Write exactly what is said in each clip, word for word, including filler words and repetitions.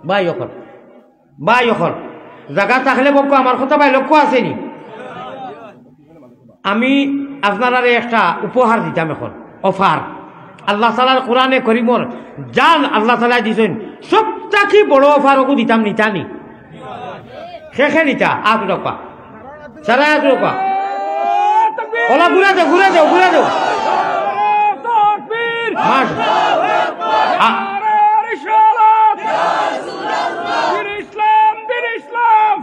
ভাই অকল, ভাই অকল, জাগা থাকলে বউক্কা, আমার কথা ভাই লক্ষ্য আছে নি? আমি আপনারারে একটা উপহার দিতাম অখন, offer। আল্লাহ তাআলার কোরআনে করিমর জান আল্লাহ তাআলায় দিছইন, সব থাকি বড় offer অগু দিতাম, নিতা নি? কে কে নিতা? আত উঠাউক্কা। সারা আত উঠাউক্কা। অলা ঘুরা দেও, ঘুরা দেও, ঘুরা দেও। মাস-, আ-,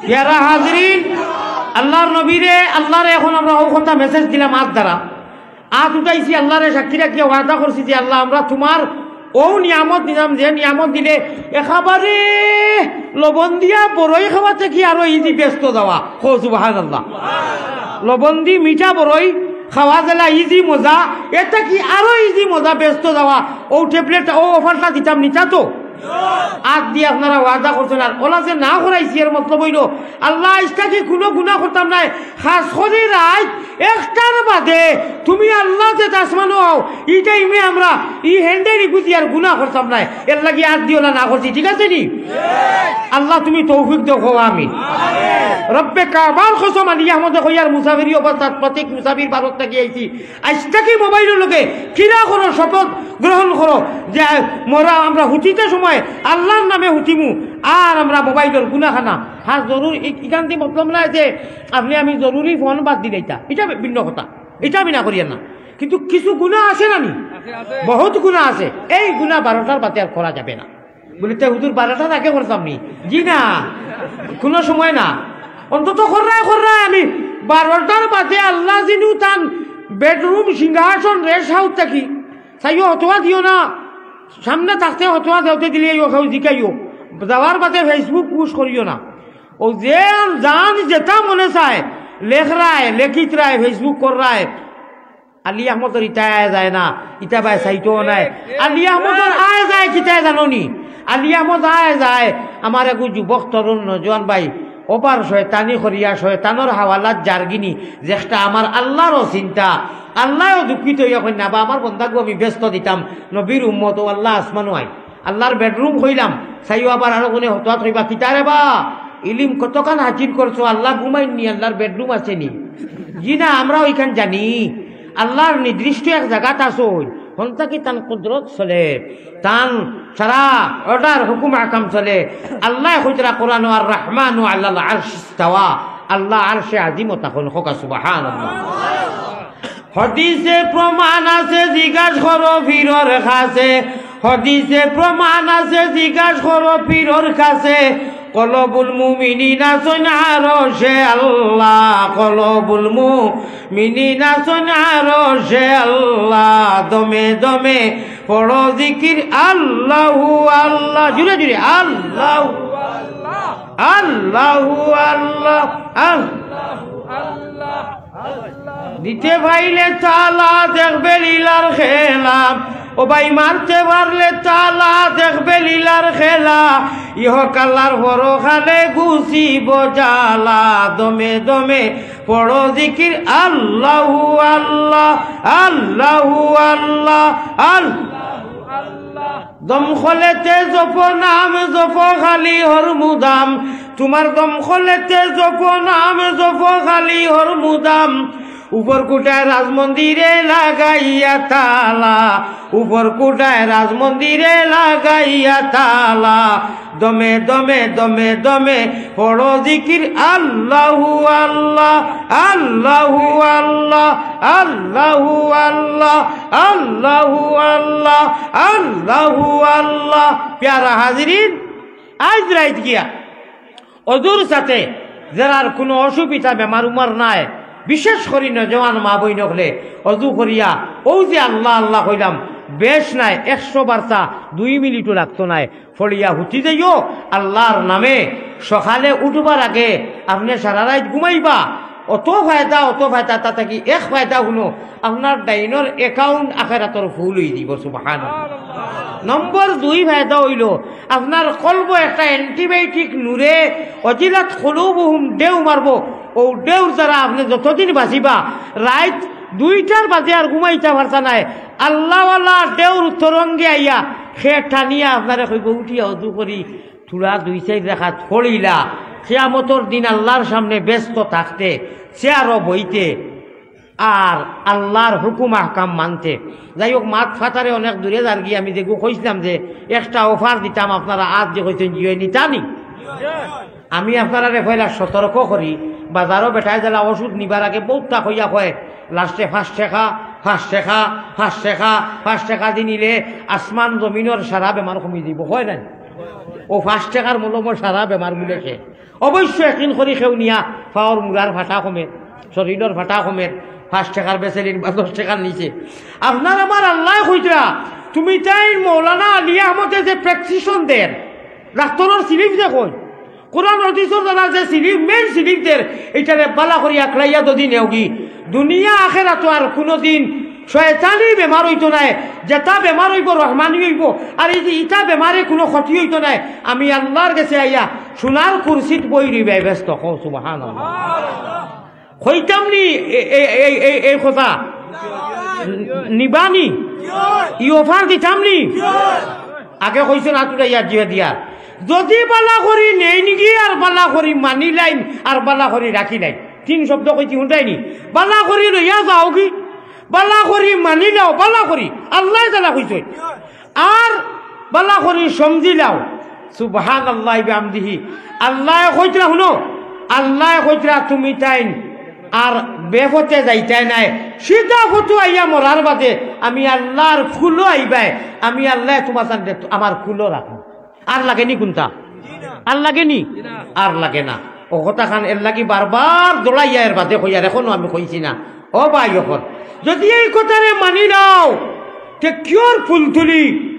প্যারা হাজিরিন, আল্লাহর নবীরে, আল্লাহরে অখন আমরা অউ কথা message দিলাম আত দ্বারা। আত উঠাইছি, আল্লাহরে সাক্ষী রাখিয়া ওয়াদা করছি যে, "আল্লাহ, আমরা তুমার অউ নিয়ামত নিলাম, যে নিয়ামত দিলে একেবারে লবণ দিয়া বড়ই খাওয়া থাকি আরো easy বেহেস্তো যাওয়া।" কও সুবহানাল্লাহ। লবণ দি মিঠা বড়ই খাওয়া যেলা easy মজা, এর থাকি আরো easy মজা বেহেস্তো যাওয়া। অউ tablet, অউ offerটা দিতাম, নিতা তো? আত দি আপনারা ওয়াদা করছইন, আর অলা যে না করাইছি, এর মতলব অইলো, আল্লাহ, আইজ থাকি কুনু গুনা করতাম নায়। খাছ করি রাইত একটার বাদে তুমি আল্লাহ যে আসমানো আও, ই টাইমে আমরা ই hand-এ request আর গুনা করতাম নায়, এরলাগি আত দি অলা না করছি, ঠিক আছে নি? আল্লাহ, তুমি তৌফিক দেও, কও আমিন। রব্বে কাবার কসম, আলী আহমদে কইয়ার মুসাফিরি অবস্থাত প্রত্যেক মুসাফির ভারত থাকি আইছি, আইজ থাকি মোবাইলর লগে কিরা করো, শপথ গ্রহণ করো যে, আ, মরা আমরা হুতিতে সময় আল্লাহর নামে হুতিমু, আর আমরা মোবাইলর গুনাখানা। হ্যাঁ, জরুরি, ই-, ইখান দি মতলব নায় যে আপনে আমি জরুরি ফোন বাদ দিলাইতা, ইটা ভিন্ন কথা, ইটা আমি না করিয়ার না। কিন্তু কিছু গুনা আছে না নি? আছে, আছে। বহুত গুনা আছে। এই গুনা বারোটার বাদে আর করা যাবে না। বলে, "তে হুজুর, বারোটার আগে করতাম নি?" জি না, কুনু সময় না। অন্তত কররায়, কররায় আমি বারোটার বাদে আল্লাহ জিনু তান bedroom সিংহাসন rest house থাকি চাইও হতোয়া দিও না, সামনে থাকতে হতোয়া দেওতে দিলে ইও কেউ জিকাইও, যাওয়ার বাদে Facebook post করিও না। অউ যে জান যেটা মনে চায় লেখরায়, লেখিতরায়, Facebook কররায়, আলী আহমদর ইতায় আয় যায় না, ইতা বায় চাইতো নায়। আলী আহমদর আয় যায় কিতায় জানো নি? আলী আহমদ আয় যায় আমার এগু যুবক তরুণ নওজোয়ান ভাই, ওবার শয়তানি করিয়া শয়তানর হাওয়ালাত যারগিনি, যেটা আমার আল্লাহরও চিন্তা। আল্লাহও দুঃখিত অইয়া কইন না, বা আমার বন্দাগু আমি বেহেস্তো দিতাম, নবীর উম্মত, অউ আল্লাহ আসমানো আইন। আল্লাহর bedroom কইলাম, চাইও আবার আরো গুনে হতোয়াত কইবা, "কিতা রে বা, ইলিম কতখান হাজির করছো, আল্লাহ ঘুমাইন নি, আল্লাহর bedroom আছে নি?" জি না, আমরাও ইখান জানি। আল্লাহর নির্দিষ্ট এক জাগাত আছইন, হন থাকি তান কুদরত চলে, তান সারা order হুকুম আহকাম চলে। আল্লাহ কইতরা কোরআনো, "আর রহমানু আলাল আরশিস তাওয়া", আল্লাহ আরশে আজিমো থাকইন, কউক্কা সুবহানাল্লাহ। হদিসে প্রমাণ আছে, জিজ্ঞাস করো পীরর কাছে। হদিসে প্রমাণ আছে, জিজ্ঞাস করো পীরর কাছে। কলবুল মুমিনিন আছইন আরশে আল্লাহ, কলবুল মুমিনিন আছইন আরশে আল্লাহ। দমে দমে পড়ো জিকির আল্লাহু আল্লাহ। জুরে জুরে আল্লাহু আল্লাহ, আল্লাহু আল্লাহ, আল্লাহু আল্লাহ। দিতে পাইলে তালা, দেখবে লীলার খেলা। ও ভাই, মারতে পারলে তালা, দেখবে লীলার খেলা। ইহকাল আর পরকালে গুছিব জ্বালা। দমে দমে পড়ো জিকির আল্লাহু আল্লাহ, আল্লাহু আল্লাহ, আল্লাহু আল্লাহ। দমখলেতে জপো নাম, জপো খালি হরমুদাম। তুমার দমখলেতে জপো নাম, জপো খালি হরমুদাম। উপর কুটায় রাজমন্দিরে লাগাইয়া তালা, উপর কুটায় রাজমন্দিরে লাগাইয়া তালা। দমে দমে, দমে দমে পড়ো জিকির আল্লাহু আল্লাহ, আল্লাহু আল্লাহ, আল্লাহু আল্লাহ, আল্লাহু আল্লাহ, আল্লাহু আল্লাহ। প্যারা হাজিরিন, আইজ রাইত গিয়া অজুর সাথে যারার কুনু অসুবিধা, বেমার উমার নাই, বিশেষ করি নওজোয়ান মা বইন অকলে অজু করিয়া অউ যে আল্লাহ আল্লাহ কইলাম, বেশ নায়, একশো বার চা দুই মিনিটও লাগতো নায়, পড়িয়া হুতি যাইও আল্লাহর নামে। সকালে উঠবার আগে আপনে সারা রাইত ঘুমাইবা, অত ফায়দা, অত ফায়দা। তা থাকি এক ফায়দা হুনো, আপনার ডাইনর account আখেরাতর ফুল অই দিব। সুবহানাল্লাহ। নম্বর দুই ফায়দা অইলো, আপনার কলবো একটা antibiotic নূরে ওয়াজিলাত কুলুবুহুম ঢেউ মারবো। অউ ঢেউর দ্বারা আপনে যতদিন বাঁচিবা, রাইত দুইটার বাদে আর ঘুমাইতা পারতা নায়। আল্লাহওয়ালা ঢেউর তরঙ্গে আইয়া হে টানিয়া আপনারে কইবো, "উঠিয়া অজু করি, থুড়া দুই চাইর রাকাত পড়িলা।" কিয়ামতর দিন আল্লার সামনে ব্যস্ত থাকতে, চেয়ারো বইতে, আর আল্লার হুকুম আহকাম মানতে। যাই হোক, মাত ফাতারে অনেক দূরে যারগি। আমি যেগু কইছলাম যে একটা offer দিতাম, আপনারা আজ যে কইছইন, জিও নিতা নি? আমি আপনারারে পয়লা সতর্ক করি, বাজারো বেটায় যেলা ওষুধ নিবার আগে বউততা কইয়া কয়, last-এ পাঁচ টেকা, পাঁচ টেকা, পাঁচ টেকা, পাঁচ টেকা দি নিলে আসমান জমিনর সারা বেমার কমি যাইবো, কয় না? অউ পাঁচ টেকার মলমো সারা বেমার গুলে সে। অবশ্য একিন করি কেউ নিয়া পাওর মুড়ার ফাটা কমের, শরীলর ফাটা কমের, পাঁচ টেকার বেসেলিন বা দশ টেকার নিচে। আপনার আমার আল্লায় কইতরা, তুমি তাইন মৌলানা আলী আহমদে যে prescription দের, ডাক্তরর slip যে কই, কোরআন হাদিসর দ্বারা যে slip, main slip দের, এইটারে বালা করি আকড়াইয়া যদি নেওগি, দুনিয়া আখেরাতো আর কুনুদিন শয়তানি বেমার অইতো নায়, যেটা বেমার অইবো রহমানি অইবো, আর এই যে ইটা বেমারে কুনু ক্ষতি অইতো নায়। আমি আল্লার গেছে আইয়া সোনার কুরসিত বই রইবায় ব্যস্ত। কও সুবহানাল্লাহ। কইতাম নি এ-, এ-, এই, এই, এই কথা? নিবানি? ই offer দিতাম নি? আগে কইছইন আতুরা ইয়ার জিয়া দিয়া। যদি বালা করি নেইনগি আর বালা করি মানিলাইন আর বালা করি রাখিলাইন। তিন শব্দ কইছি, হুনরায়নি? বালা করি লইয়া যাওগি, বালা করি মানিলাও, বালা করি। আল্লায় যেলা কইছইন। আর বালা করি সমঝিলাও। সুবহানাল্লাহি বিহামদিহি। আল্লায় কইতরা, হুনো, আল্লায় কইতরা তুমি তাইন আর বেপথে যাইতায় নায়, সিধা পথো আইয়া মরার বাদে আমি আল্লার কুলো আইবায়, আমি আল্লায় তুমার সামনে আমার কুলো রাখমু। আর লাগেনি কুনতা? আর লাগেনি? আর লাগে না। অউ কথাখান এরলাগি বারবার দৌড়াইয়া এর বাদে কইয়ার, এখনো আমি কইছি না। ও ভাই অকল, যদি এই কথারে মানিলাও, তে কিওর ফুলতুলি,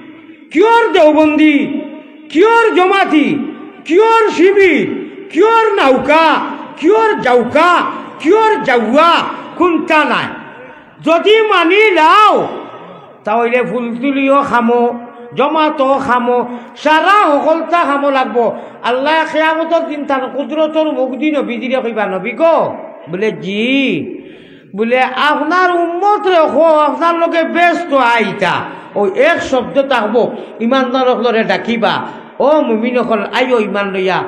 কিওর দেওবন্দি, কিওর জমাতি, কিওর শিবির, কিওর নাউকা, কিওর জাউকা, কিওর জাউয়া, কুনতা নায়। যদি মানিলাও, তা অইলে ফুলতুলিও খামো, জমাতও খামো, সারা হকলতা খামো লাগবো। আল্লায় কিয়ামতর দিন তান কুদরতর মুখদি নবীজিরে কইবা, "নবী গো," বুলে, "জি।" বুলে, "আপনার উম্মতরে কও, আপনার লগে ব্যস্ত আইতা।" অউ এক শব্দ থাকবো, ইমানদার অকলরে ডাকিবা, "ও মুমিন অকল, আইও ইমান লইয়া।"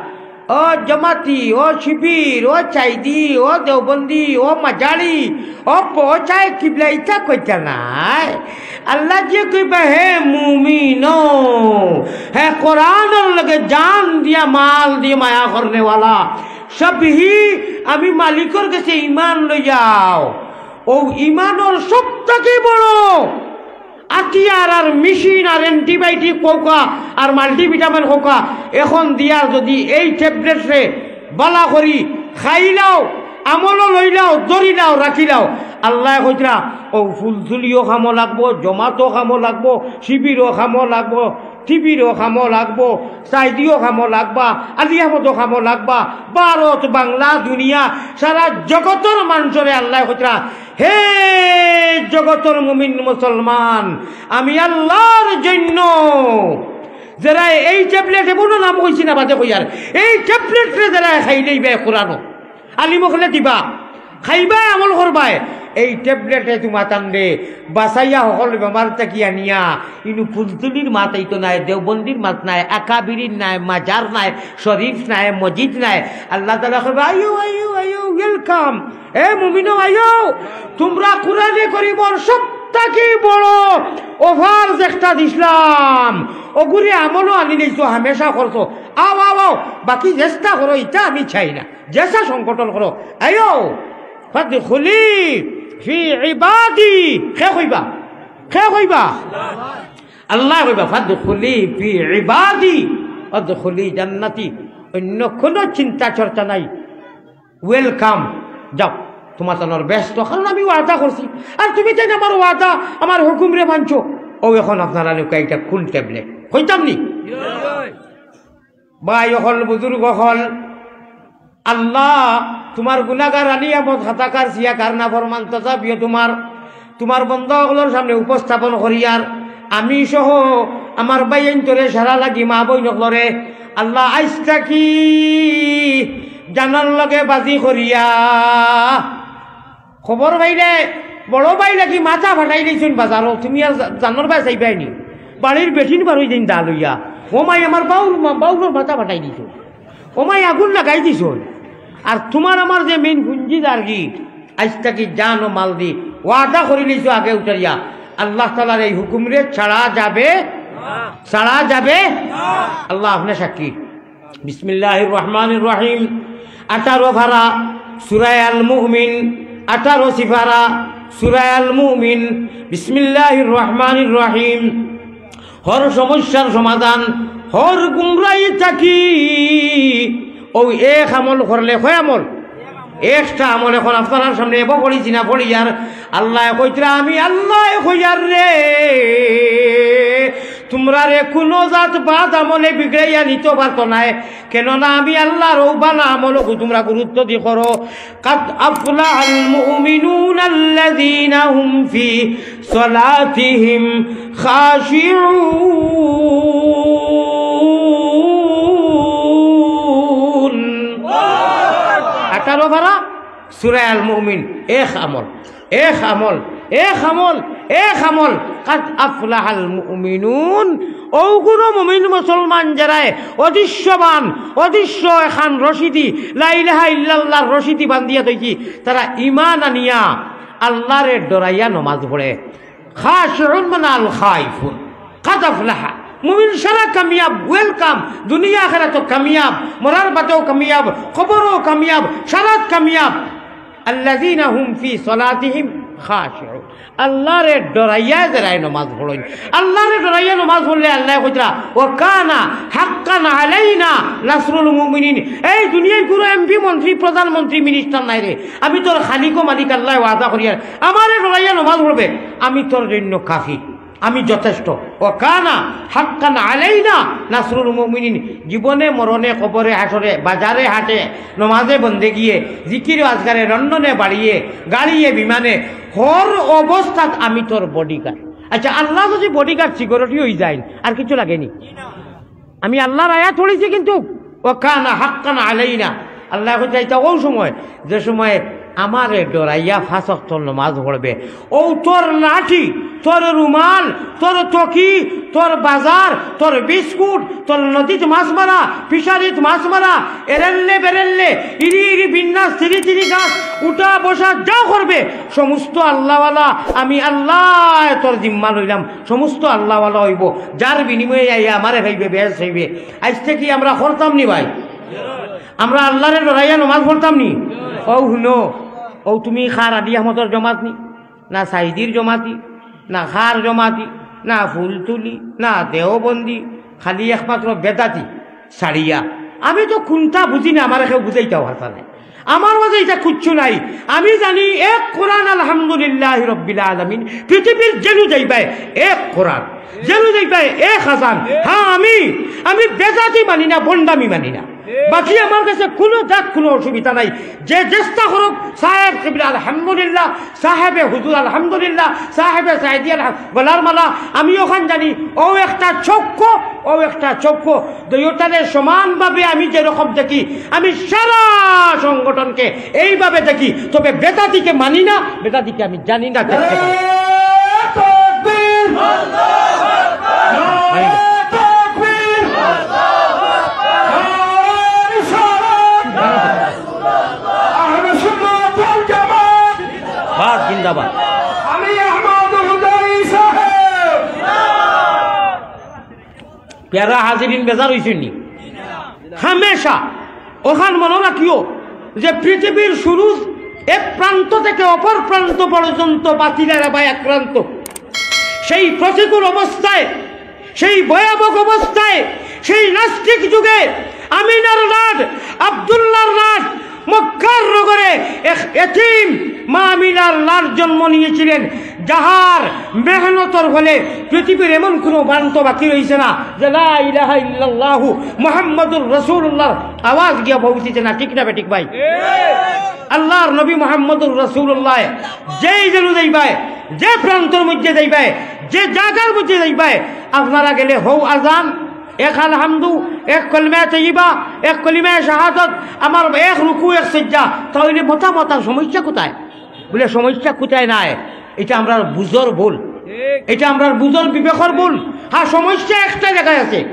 ও জমাতি, ও শিবির, ও চাইদি, ও দেওবন্দি, ও মাজারি, ও পৌঁছায় কিবলা, ইতা কইতা নায়। আল্লায় যে কইবা, "হে মুমিন, হে কোরআনর লগে জান দিয়া, মাল দিয়া মায়া করনেওয়ালা, সবহি আমি মালিকর গেছে ইমান লইয়াও।" অউ ইমানর সব থাকি বড় আতিয়ার আর মেশিন আর antibiotic কউক্কা আর multivitamin কউক্কা, এখন দিয়ার যদি এই ট্যাবলেটরে বালা করি খাইলাও, আমলও লইলাও, ধরিলাও, রাখিলাও, আল্লায় কইতরা, অউ ফুলতুলিও খামো লাগবো, জমাতও খামো লাগবো, শিবিরও খামো লাগবো, টিভিরও খামো লাগবো, সাইদিও খামো লাগবা, আলী আহমদও খামো লাগবা, ভারত, বাংলা, দুনিয়া, সারা জগতর মানষরে আল্লায় কইতরা, "হে জগতর মুমিন মুসলমান, আমি আল্লার জন্য যেরা এই ট্যাবলেট, এমনও নাম কইছি না বাদে কইয়ার, এই ট্যাবলেটরে যেরা খাইলেই বে কোরআনও।" আলিম অকলে দিবা, খাইবায়, আমল করবায়। এই ট্যাবলেটে তুমাতানরে বাঁচাইয়া হকল বেমার থাকি আনিয়া, ইনো ফুলতুলির মাত আইতো নায়, দেওবন্দির মাত নায়, আকাবিরির নায়, মাজার নায়, শরীফ নায়, মসজিদ নায়। আল্লাহ তাআলা কইবা, "আইও, আইও, আইও, welcome। এ মুমিনো আইও, তুমরা কোরআনে করিমর সব থাকি বড় offer যেটা দিছলাম, অগুরে আমলও আনিলাইছো, হামেশা করছো। আও, আও, আও, বাকি চেষ্টা করো, ইটা আমি চাই না।" যেসা সংগঠন করো, আইও, ফাদখুলি ফি ইবাদি। কে কইবা? কে কইবা? আল্লায় কইবা, "ফাদখুলি ফি ইবাদি, ওয়াদখুলি জান্নাতি।" অন্য কোনো চিন্তা চর্চা নাই। Welcome, যাও, তুমাতানর বেহেস্ত, কারণ আমি ওয়াদা করছি। আর তুমিতাইন আমার ওয়াদা, আমার হুকুমরে মানছো। অউ এখন আপনারা লউক্কা, ইটা কোন ট্যাবলেট? কইতাম নি? ভাই অকল, বুজুর্গ অকল, আল্লাহ, তুমার গুনাগার আলী আহমদ খাতাকার সিয়াকার নাফরমান তথাপিও তুমার, তুমার বন্দা অকলর সামনে উপস্থাপন করিয়ার, আমি সহ আমার ভাইয়াইন্তরে, সারা লাগি মা বইন অকলরে, আল্লাহ, আইজ থাকি জানর লগে বাজি করিয়া। খবর পাইলে বড় ভাই লাগি মাথা ফাটাইলাইছইন বাজারো, তুমি আর জা-, জানর বায় চাইবায় নি? বাড়ির বেটিন বার অই যাইন দা লইয়া, ও মাই আমার বাউল মা-, বাউলর মাথা ফাটাই দিছইন, ও মাই আগুন লাগাই দিছইন। আর তুমার আমার যে মেইন পুঞ্জি দারগি, আইজ থাকি জান ও মাল দি ওয়াদা করি লইছো আগে উঠাইয়া, আল্লাহ তাআলার এই হুকুমরে ছাড়া যাবে, ছাড়া যাবে। আল্লাহ আপনে সাক্ষী। বিসমিল্লাহির রহমানির রহিম। আঠারো পারা, সূরা আল মুমিন। আঠারো সিপারা, সূরা আল মুমিন। বিসমিল্লাহির রহমানির রহিম। হর সমস্যার সমাধান, হর গুমরাহি থাকি। ও এক আমল করলে, কয় আমল? একটা আমল। এখন আপনারার সামনে এব পড়িছি না, পড়িয়ার আল্লায় কইতরা, আমি আল্লায় কইয়ার রে, তুমরারে কুনু জাত বাদ আমলে বিগড়াইয়া নিতো পারতো নায়, কেননা আমি আল্লার অউ বালা আমলগু তুমরা গুরুত্ব দি করো। قد أفلح المؤمنون الذين هم في صلاتهم خاشعون। আঠারো পারা, সূরা আল মুমিন। এক আমল, এক আমল, এক আমল, এক আমল। কাদ আফলাহাল মুমিনুন। অগুলো মুমিন মুসলমান যেরায় অদৃশ্যবান, অদৃশ্য এখান রশিদি, লা ইলাহা ইল্লাল্লাহর রশিদি বান্ধিয়া থইছি, তারা ইমান আনিয়া আল্লারে ডরাইয়া নমাজ পড়ে। খাশিউন মানে আল খাইফুন। কাদ আফলাহা। মুমিন সারা কামিয়াব, welcome। দুনিয়া আখেরাতও কামিয়াব, মরার বাদেও কামিয়াব, কবরও কামিয়াব, সারাত কামিয়াব। আল্লাযীনা হুম ফি সলাতিহিম খাশিউন। আল্লারে ডরাইয়া যেরায় নমাজ পড়ইন। আল্লারে ডরাইয়া নমাজ পড়লে আল্লায় কইতরা, "ওয়া কানা হাক্কান আলাইনা নাসরুল মুমিনিন।" এই দুনিয়ার কুনু এমপি, মন্ত্রী, প্রধানমন্ত্রী, মিনিস্টার নাই রে। আমি তোর খালিক ও মালিক আল্লায় ওয়াদা করিয়ার, আমারে ডরাইয়া নমাজ পড়বে, আমি তোর জন্য কাফি। আমি যথেষ্ট। ওয়া কানা হাক্কান আলাইনা নাসরুল মুমিনিন। জীবনে মরণে কবরে হাশরে বাজারে হাটে নমাজে বন্দেগিয়ে জিকির আজগারে রন্ধনে বাড়িয়ে গাড়িয়ে বিমানে হর অবস্থাত আমি তোর বডিগার্ড। আচ্ছা, আল্লাহ যদি বডিগার্ড সিকিউরিটি অই যাইন, আর কিছু লাগেনি? আমি আল্লার আয়াত পড়ছি কিন্তু, "ওয়া কানা হাক্কান আলাইনা।" আল্লায় কইতরা ইতা অউ সময়, যে সময় আমারে ডরাইয়া পাঁচ ওয়াক্ত নমাজ পড়বে, অউ তোর লাঠি, তোর রুমাল, তোর টকি, তোর বাজার, তোর বিস্কুট, তোর নদীত মাছ মারা, ফিশারিত মাছ মারা, এরেল্লে বেরেল্লে, ইরি ইরি বিন্যাস, তিরি তিরি গাছ, উঠা বসা যা করবে, সমস্ত আল্লাওয়ালা, আমি আল্লায় তোর জিম্মা লইলাম, সমস্ত আল্লাওয়ালা অইবো, যার বিনিময়ে আইয়া আমারে পাইবে, বেহেশত পাইবে। আইজ থাকি আমরা করতাম নি ভাই? আমরা আল্লারে ডরাইয়া নমাজ পড়তাম নি? অউ হুনো, অউ তুমি কার আলী আহমদর জমাত নি, না সাইদির জমাতি, না কার জমাতি, না ফুলতুলি, না দেওবন্দি, খালি একমাত্র বেদাতি ছাড়িয়া। আমি তো কুনটা বুঝি না, আমারে কেউ বুঝাইতাও পারতা নায়। আমার মাঝে ইটা কুচ্ছু নাই। আমি জানি এক কোরআন আলহামদুলিল্লাহি রাব্বিল আলামিন, পৃথিবীর যেনু যাইবায় এক কোরআন, যেনু যাইবায় এক আজান। হ্যাঁ, আমি, আমি বেদাতি মানি না, ভন্ডামি মানি না। বাকি আমার কাছে কুনু জাত কুনু অসুবিধা নাই। যে চেষ্টা করুক, সাহেব কিবলা আলহামদুলিল্লাহ, সাহেবে হুজুর আলহামদুলিল্লাহ, সাহেবে সাইদি আলহাম-, গলার মালা, আমি অখান জানি, অউ একটা চক্ষু, অউ একটা চক্ষু, দুইওটারে সমানভাবে আমি যেরকম দেখি, আমি সারা সংগঠনকে এইভাবে দেখি, তবে বেদাতিকে মানি না, বেদাতিকে আমি জানি না, দেখতে পাই না। নারায়ে তাকবীর! নারায়ে তাকবীর! নারায়ে রিসালাত! আহলে সুন্নাত ওয়াল জামাত! বাদ জিন্দাবাদ। আলী আহমদ হুজাই সাহেব! প্যারা হাজিরিন বেজার অইছইন নি? হামেশা অখান মনো রাখিও যে পৃথিবীর শুরু এক প্রান্ত থেকে অপর প্রান্ত পর্যন্ত বাতিলের আবায় আক্রান্ত। সেই প্রতিকূল অবস্থায়, সেই ভয়াবহ অবস্থায়, সেই নাস্তিক যুগে আমিনার লাট, আব্দুল্লাহর লাট, মক্কার নগরে এক এতিম মা আমিনার লাট জন্ম নিয়েছিলেন, যাহার মেহনতর ফলে পৃথিবীর এমন কোনো প্রান্ত বাকি রইছে না যে লা ইলাহা ইল্লাল্লাহু মুহাম্মাদুর রাসূলুল্লাহর আওয়াজ গিয়া পৌঁছেছে না। ঠিক না বেঠিক ভাই? আল্লাহর নবী মুহাম্মাদুর রাসূলুল্লাহ যেই যেনু যাইবায়, যে প্রান্তর মধ্যে যাইবায়, যে জাগার মধ্যে যাইবায়, আপনারা গেলে হউ আজান, এক আলহামদু, এক কলিমায়ে তৈয়বা, এক কলিমায়ে শাহাদত, আমার এক রুকু, এক সজ্জা, তাইলে মতা মতা সমস্যা কোথায়? বুলে, সমস্যা কোথায় নাই? ইটা আমরার বুঝর ভুল, ইটা আমরার বুঝর বিবেকর ভুল। হ্যাঁ, সমস্যা একটা জাগায় আছে,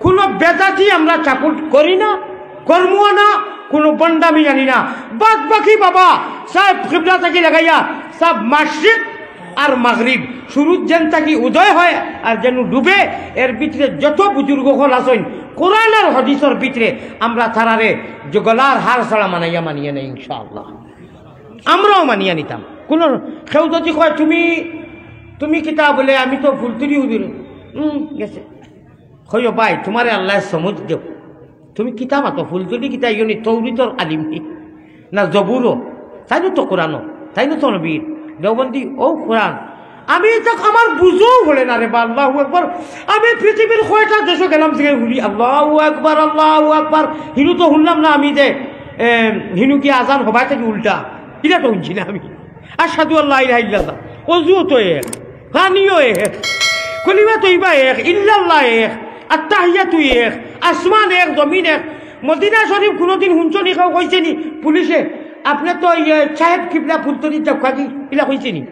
কুনু বেদাতি আমরা সাপোর্ট করি না, করমুও না, কুনু ভন্ডামি জানি না। বাদ বাকি বাবা সাহেব কিবলা থাকি লাগাইয়া সব মাশরিক আর মাগরিব, সূরুজ যেন থাকি উদয় হয় আর যেন ডুবে, এর ভিতরে যত বুজুর্গ অকল আছইন, কোরআন আর হাদিসর ভিতরে আমরা তারারে যে গলার হার ছাড়া মানাইয়া মানিয়া নেই ইনশাআল্লাহ। আমরাও মানিয়া নিতাম। কুনু কেউ যদি কয়, "তুমি, তুমি কিতা বলে, আমি তো ফুলতলি হুজুর।" হুম, গেছে। কইও, "ভাই, তুমারে আল্লায় সমুজ দেও। তুমি কিতা মাতো, ফুলতলি কিতা, ইয়নি তৌরিতর আলিম নি? না জবুরো? তাইন তো কোরআনো, তাইন তো নবীর, দেওবন্দি, ও কোরআন।" আমি তো আমার বুঝও বলে না রে বা, আল্লাহু আকবার। আমি পৃথিবীর কয়টা দেশো গেলাম, যে হুনি আল্লাহু আকবার, আল্লাহু আকবার, হিনু তো হুনলাম না আমি যে, এ, হিনু কি আজান হবায় থাকি উল্টা, ইটা তো হুনছি না আমি। আশহাদু আল্লা ইলাহা ইল্লাল্লাহ, অজুও তো এক, পানিও এক, কলিমা তৈবা এক, ইল্লাল্লাহ এক, আত্তাহিয়াতু এক, আসমান এক, জমিন এক। মদিনা শরীফ কুনুদিন হুনছো নি কেউ কইছে নি পুলিশে, "আপনে তো ইয়ে সাহেব কিবলা ফুলতলি যাউক্কা গি?" ইলা কইছে নি?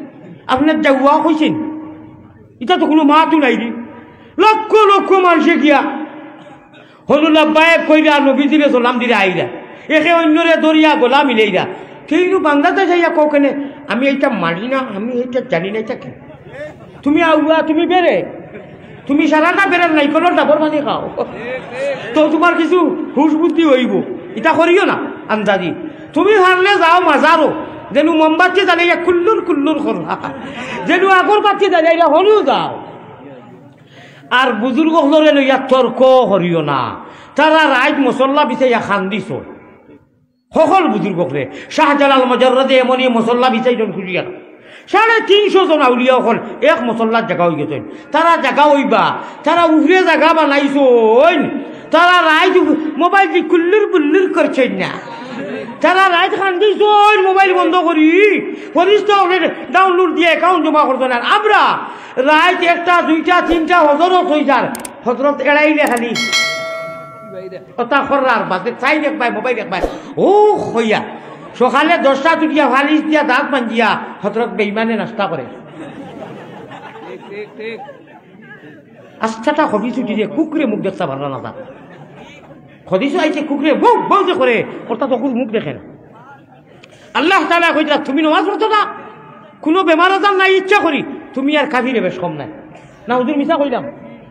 "আপনে যাউক্কা" কইছে নি? ইটা তো কুনু মাতও নাই রে। লক্ষ লক্ষ মানষে গিয়া হনু লাব্বায়েক কইরা নবীজিরে সালাম দিরা আইরা। একে অইন্যরে ধরিয়া গলা মিলাইরা। কেইনু বাংলাদেশ আইয়া কও কেনে, "আমি ইটা মানি না, আমি ইটা জানি না, ইটা কি?" তুমি আউয়া, তুমি বেরে। তুমি সারাটা বেরের নাইকলর ডাবর পানি খাও। তো তুমার কিছু হুশ বুদ্ধি অইবো। ইটা করিও না, আন্দাজি। তুমি পারলে যাও মাজারো, যেনু মোমবাতি জ্বালাইয়া কুল্লুর কুল্লুর করবা। যেনু আগরবাতি জ্বালাইয়া হলিও যাও। আর বুজুর্গ অকলরে লইয়া তর্ক করিও না। তারা রাইত মুসল্লা বিছাইয়া কান্দিছইন। হকল বুজুর্গ অকলে, শাহজালাল মজররদে এমনই মুসল্লা বিছাইছইন খুঁজিয়া। সাড়ে তিনশো জন আউলিয়া অকল এক মুসল্লার জাগা অইগেছইন। তারা জাগা অইবা, তারা উপরে জাগা বানাইছইন। তারা রাইত মোবাইল দি কুল্লুর বুল্লুর করছইন না। তারা রাইত কান্দিছইন মোবাইল বন্ধ করি। ফরিস্তা অকলে ডাউনলোড দিয়া অ্যাকাউন্ট জমা করছইন। আর আমরা রাইত একটা, দুইটা, তিনটা হজরত অইযার। হজরত এড়াইলে খালি ওটা খর্রার বাদে চাই দেখবায়, মোবাইল দেখবায়। ও হইয়া। সকালে দশটা তুলিয়া ফালিশ দিয়া দাঁত মাঞ্জিয়া হজরত বেইমানে নাস্তা করে। আস্তাটা খবিছ উঠি যে কুকুরে মুখ দেখতা পারলা না তা। খবিছ আইছে কুকুরে বউ বউ যে করে, অর্থাৎ অকুর মুখ দেখে না। আল্লাহ তাআলা কইতরা, "তুমি নমাজ পড়তো না, কুনু বেমার আজার নাই, ইচ্ছা করি, তুমি আর কাফিরে বেশ কম নাই।" না হুজুর, মিছা কইলাম?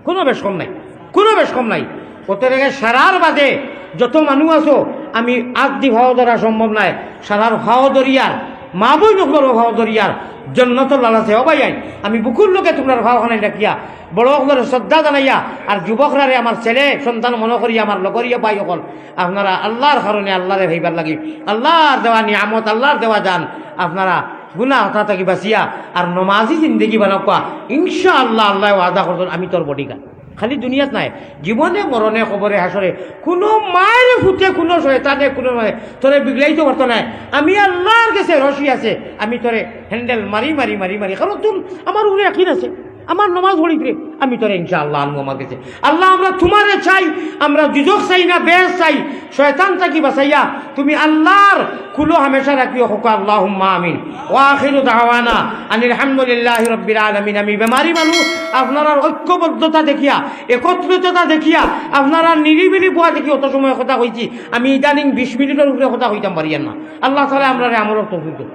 কুনু বেশ কম নাই, কুনু বেশ কম নাই। অতএব সারার বাদে যত মানুষ আছো, আমি আত দি ফাও ধরা সম্ভব নায়, সারার ফাও ধরিয়ার, মা বইন অকলর ফাও ধরিয়ার, জন্নতর লালাসে, ও ভাইয়াইন, আমি বুকুর লগে তুমরার ফাও খানাই রাখিয়া, বড় অকলরে শ্রদ্ধা জানাইয়া, আর যুবকরারে আমার ছেলে সন্তান মনো করি, আমার লগরিয়া ভাই অকল, আপনারা আল্লাহর কারণে আল্লাহরে পাইবার লাগি, আল্লাহর দেওয়া নিয়ামত, আল্লাহর দেওয়া জান, আপনারা গুনা হতা থাকি বাঁচিয়া আর নমাজি জিন্দেগি বানাউক্কা। ইনশাআল্লাহ, আল্লায় ওয়াদা করছইন, "আমি তোর বডিগার্ড।" খালি দুনিয়াত নায়, জীবনে মরণে কবরে হাশরে কুনু মায়ের ফুতে কুনু শয়তানে কুনু মায়ে তোরে বিগড়াইতো পারতো নায়। আমি আল্লাহর গেছে রশি আছে, আমি তোরে হ্যান্ডেল মারি, মারি, মারি, মারি, কারণ তুই আমার উপরে ইয়াকিন আছে। আমার নমাজ পড়িত রে, আমি তোরে ইনশাআল্লাহ আনমু আমার গেছে। আল্লাহ, আমরা তুমারে চাই, আমরা দুজখ চাই না, বেহেশত চাই। শয়তান থাকি বাঁচাইয়া তুমি আল্লাহর কুলো হামেশা রাখিও, কউক্কা আল্লাহুম্মা আমিন। ওয়া আখিরু দাওয়ানা আনিল হামদুলিল্লাহি রাব্বিল আলামিন। আমি বেমারি মানুষ, আপনারার ঐক্যবদ্ধতা দেখিয়া, একত্রিততা দেখিয়া, আপনারার নিরিবিলি বওয়া দেখি অত সময় কথা কইছি। আমি ইদানিং বিশ মিনিটর উপরে কথা কইতাম পারিয়ার না। আল্লাহ তাআলায় আমরারে আমলর তৌফিক দেউক।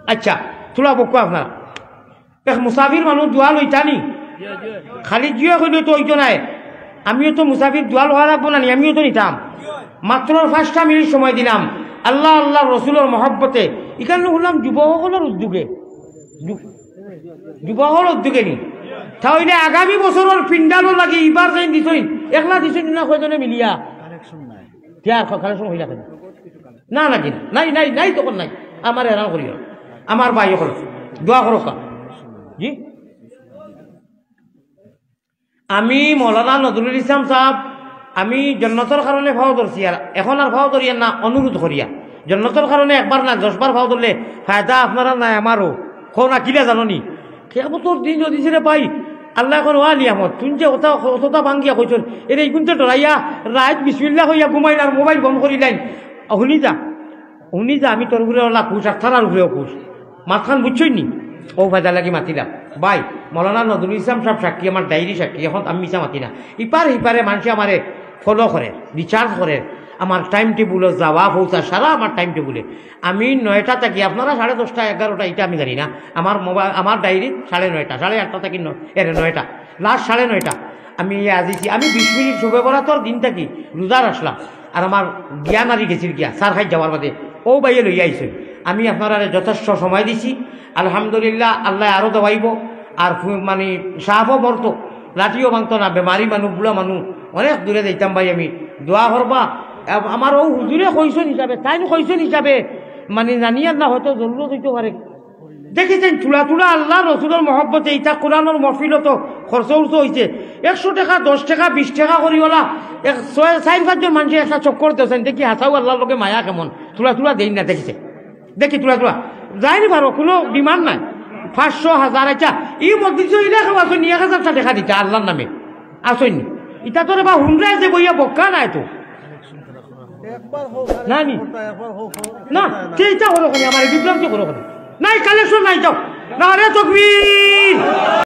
আচ্ছা, থুড়া বউক্কা আপনারা। এক মুসাফির মানুষ দোয়া লইতা নি? খালি জিও কইলে তো অইতো নায়। আমিও তো মুসাফির, দোয়া লওয়া লাগবো না নি? আমিও তো নিতাম। মাত্র পাঁচটা মিনিট সময় দিলাম। আল্লাহ, আল্লাহর রসুলর মহব্বতে। ইখান হুনলাম যুবক অকলর উদ্যোগে। যু-, যুবক অকলর উদ্যোগে নি? তা অইলে আগামী বছরর পিন্ডালর লাগি ইবার যেইন দিছইন, একলা দিছইন না কয়জনে মিলিয়া? তে আর কালেকশন অইলা কেনে? না, না, জি, নাই, নাই, নাই, তখন নাই। আমারে হেরান করিও না। আমার ভাই অকল, দোয়া করউক্কা। জি? আমি মৌলানা নজরুল ইসলাম সাহেব, আমি জন্নতর কারণে ফাও ধরছি, আর এখন আর ফাও ধরিয়ার না, অনুরোধ করিয়ার। জন্নতর কারণে একবার না, দশবার ফাও ধরলে ফায়দা আপনারার নায়, আমারও। কও না, কিলা জানো নি? কিয়ামতর দিন যদি রে ভাই, আল্লায় কইন, "ওয়া নিয়ামত, তুইন যে অতা, অততা ভাঙ্গিয়া কইছস, এরে ইগুনতে ডরাইয়া রাইত বিসমিল্লাহ কইয়া ঘুমাইন আর মোবাইল বন্ধ করিলাইন।" হুনি যা, হুনি যা, আমি তোর উপরে অলা খুশ, আর তারার উপরেও খুশ। মাতখান বুঝছইন নি? অউ ফায়দা লাগি মাতিলাম। ভাই, মৌলানা নজরুল ইসলাম সাহেব সাক্ষী, আমার ডায়েরি সাক্ষী, এখন আমি মিছা মাতি না। ইপার হিপারে মানষে আমারে ফলো করে, রিচার্জ করে, আমার টাইম টেবুলো যাওয়া পৌঁছা সারা আমার টাইম টেবুলে। আমি নয়টা থাকি, আপনারা সাড়ে দশটা, এগারোটা, ইটা আমি জানি না। আমার মোবাইল, আমার ডায়েরিত সাড়ে নয়টা, সাড়ে আটটা থাকি ন-, এরে নয়টা, লাস্ট সাড়ে নয়টা। আমি ইয়া আজিছি, আমি বিশ মিনিট শবে বরাতর দিন থাকি রোজার আসলাম, আর আমার জ্ঞান হারি গেছিল গিয়া, সার খাই যাওয়ার বাদে ও ভাইয়ে লইয়া আইছইন। আমি আপনারারে যথেষ্ট সময় দিছি, আলহামদুলিল্লাহ, আল্লায় আরো দেওয়াইবো। আর ফু-, মানে, সাপও মরতো, লাঠিও ভাঙতো না, বেমারি মানুষ, বুড়া মানুষ, অনেক দূরে যাইতাম ভাই আমি। দোয়া করবা। আ-, আমার ও হুজুরে কইছইন হিসাবে, তাইন কইছইন হিসাবে, মানে, জানিয়ার না, হয়তো জরুরত অইতো পারে। দেখি চাইন, থুড়া থুড়া আল্লাহ রসুলর মহব্বতে ইতা কোরআনর মহফিলো তো খরচ উর্চ অইছে। একশো টেকা, দশ টেকা, বিশ টেকা করি ওলা এক ছয়, চাইর পাঁচজন মানষে একটা চক্কর দেও চাইন, দেখি হাছাউ আল্লাহর লগে মায়া কেমন। থুড়া থুড়া দেইন না, দেখি চাইন। দেখি থুড়া থুড়া। যাইনি পারো, কুনু ডিমান্ড নাই। পাঁচশো, হাজার, আচ্ছা, ই মসজিদো ইলা কেউ আছইন নি, এক হাজারটা টেকা দিতা আল্লাহর নামে? আছইন নি? ইতা তো রে বা হুনরায় যে বইয়া বক্কা নায় তো। একবার হোক, আরে না নি। একবার হোক, না, না। তে ইতা করো কেনে, আমারে বিভ্রান্ত করো কেনে? নাই, কালেকশন নাই, যাও। নারে তকবীর।